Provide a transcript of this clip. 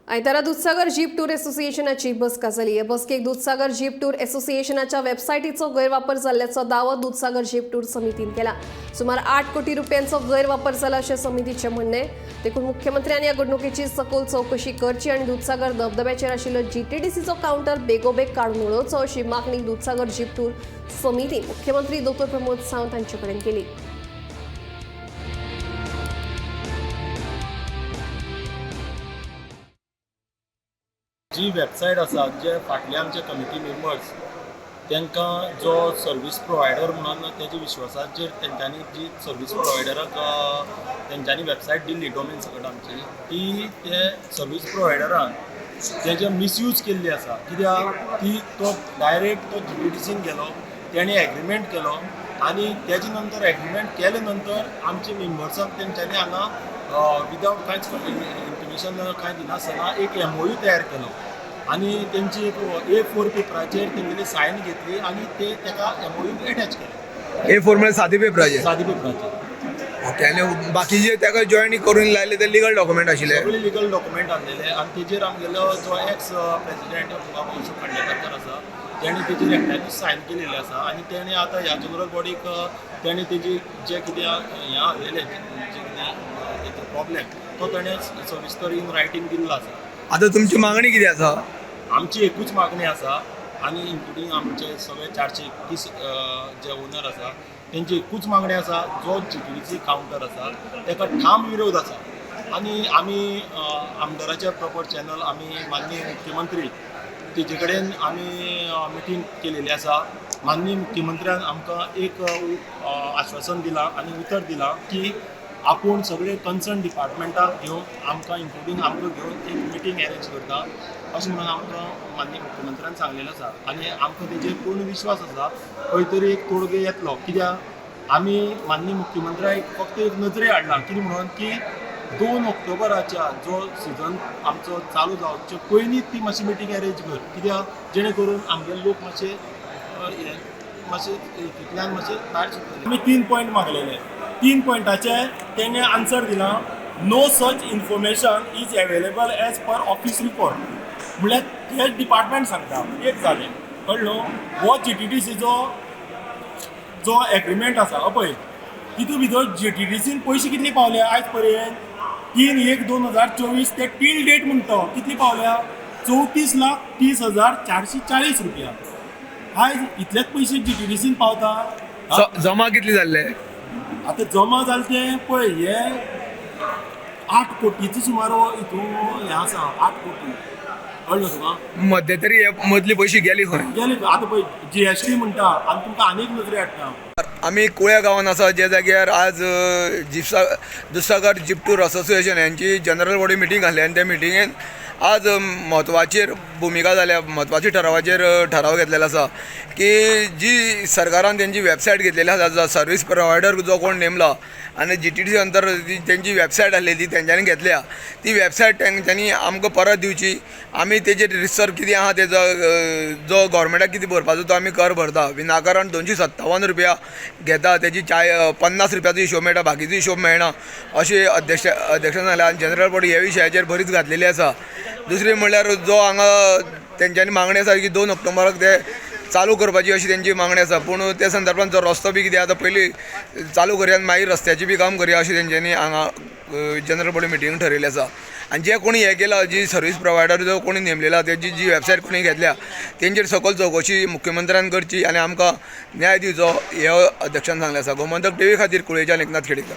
आयतारा Dudhsagar jeep tour असोसिएशनाची बसका जाली. हे बसकेक दुधसागर जीप टूर असोसिएशनाच्या वेबसायटीचो गैरवापर जाल्ल्याचो दावो दुधसागर जीप टूर समितीन केला. सुमार 8 कोटी रुपयांचो गैरवापर जाला अशें समितीचें म्हणणें. देखून मुख्यमंत्र्यांनी ह्या घडणुकेची सखोल चवकशी करची आनी दुधसागर धबधब्याचेर आशिल्लो जीटीडीसीचो कावंटर बेगोबेग काडून उडोवचो अशी मागणी दुधसागर जीप टूर समितीन मुख्यमंत्री डॉ प्रमोद सावंत हांचे कडेन केली. जी वेबसायट आसा, जे फाटले आमचे कमिटी मेंबर्स तांकां जो सर्वीस प्रोवायडर म्हणून तेजे विश्वासाचेर तेंच्यांनी जी सर्वीस प्रोवायडराक तेंच्यांनी वेबसायट दिल्ली डोमेन सकट आमची, ती ते सर्वीस प्रोवायडरान तेजे मिसयूज केल्ली आसा. कित्याक ती तो डायरेक्ट तो जीटीडीसीन गेलो, तेणी एग्रीमेंट केलो आनी तेजे नंतर एग्रीमेंट केले नंतर आमचे मेंबर्सांक तेंच्यांनी हांगा विदावट कांयच इंटिमेशन कांय दिनासतना एक एमओयू तयार केलो आनी तेंची एक ए4 पेपराचेर तेंगेली सायन घेतली आनी ते तेका एमओयू एटॅच केले. ए4 म्हळ्यार सादी पेपराचेर? सादी पेपराचेर. ओके, आनी बाकीचे ताका जॉयन करून लायले ते लिगल डॉक्युमेंट आशिल्ले? सगळे लिगल डॉक्युमेंट आणलेले आनी तेजेर आमगेलो जो एक्स प्रेसिडेंट बाबू अशोक खांडेपारकर आसा, तेणी तेजेर एकट्यानूच सायन केलेले आसा आनी तेणी आतां ह्या जनरल बॉडीक तेणी तेजी जे कितें हें आहलेलें, जे कितें प्रॉब्लेम, तो तेणें सविस्तर इन रायटींग दिल्लो आसा. आतां तुमची मागणी कितें आसा? आमची एकूच मागणी आसा आनी इन्क्लुडींग आमचे सगळे 431 जे ओनर आसा तेंची एकूच मागणी आसा, जो जीटीडीसी कावंटर आसा तेका ठाम विरोध आसा आनी आमी आमदाराचे प्रॉपर चॅनल आमी माननीय मुख्यमंत्री तेजे कडेन आमी मिटींग केलेली आसा. माननीय मुख्यमंत्र्यान आमकां एक आश्वासन दिलां आनी उतर दिलां की आपूण सगळे कन्सर्न डिपार्टमेंटाक घेवन आमकां इन्क्लुडींग आमकां घेवन एक मिटींग अरेंज करता अशें म्हणून आमकां माननीय मुख्यमंत्र्यान सांगलेलें आसा आनी आमकां तेजेर पूर्ण विश्वास आसा, खंय तरी एक तोडगो येतलो. कित्याक आमी माननीय मुख्यमंत्र्याक फक्त एक नजरे हाडला, कितें म्हणून की 2 ऑक्टोबराच्या जो सिजन आमचो चालू जावचे पयलीं ती मातशी मिटींग अरेंज कर, कित्याक जेणे करून आमगेले लोक मातशे हे मातशे हितूंतल्यान मातशे भायर सुट्टले. आमी 3 पॉयंट मागलेले, 3 पॉयंटाचे तेणे आन्सर दिला, no such information is available as per office record. म्हणल्यार हे डिपार्टमेंट सांगता एक जालें, कळ्ळो? हो जीटीडीसीचो जो एग्रीमेंट आसा पळय, तितून भितर जीटीडीसीन पयशे कितले पावल्या आयज पर्यंत 3/1/2024 ते टील डेट म्हणटा कितली पावल्या, 34,30,440 रुपया. आयज इतलेच पयशे जीटीडीसीन पावता. जमा कितले जाल्ले? आतां जमा जाले ते पळय, हे 8 कोटीचो सुमार हितून हें आसा, 8 कोटी, कळ्ळो तुका? मध्यंतरी हे मदले पयशे गेले खंय? गेले. आतां पळय जीएसटी म्हणटा आनी तुमकां आनीक नजरे हाडटा. आमी कुळ्या गांवांत आसा, ज्या जाग्यार आज जिप्सा दुधसागर जीप टूर असोसिएशन यांची जनरल बॉडी मिटींग आसली आनी त्या मिटिंगेन आज म्हत्वाचेर भुमिका जाल्या, म्हत्वाच्या ठरावाचेर ठराव घेतलेलो आसा की जी सरकारान तेंची वेबसायट घेतलेली आसा, सर्वीस प्रोवायडर जो कोण नेमला आनी जीटीडीसी अंतर तेंची वेबसायट आसली ती तेंच्यांनी घेतल्या, ती वेबसायट तेंच्यांनी आमकां परत दिवची. आमी तेजेर रिसर्च कितें आहा तेजो जो गव्हर्मेंटाक कितें भरपाचो तो आमी कर भरता. विनाकारण 257 रुपया घेता, तेजी 50 रुपयाचो हिशोब मेळटा, बाकीचो हिशोब मेळना अशें अध्यक्षान सांगलें. आनी जनरल बॉडी ह्या विशयाचेर बरीच घातलेली आसा. दुसरी म्हणल्यार जो हांगा तेंच्यांनी मागणी आसा की 2 ऑक्टोबराक ते चालू करपाची अशी तेंची मागणी आसा, पूण त्या संदर्भान जो रस्तो बी कितें आतां पयलीं चालू करया आनी मागीर रस्त्याचें बी काम करया अशें तेंच्यांनी हांगा जनरल बॉडी मिटींग ठरयलें आसा. आनी जे कोणी हें केलां, जी सर्वीस प्रोवायडर जो कोणी नेमलेला, तेजी जी वेबसायट कोणी घेतल्या तेंचेर सकयल चवकशी मुख्यमंत्र्यान करची आनी आमकां न्याय दिवचो हे अध्यक्षान सांगलें आसा. गोमंतक टीव्ही खातीर कुळेच्यान एकनाथ खेडेकर.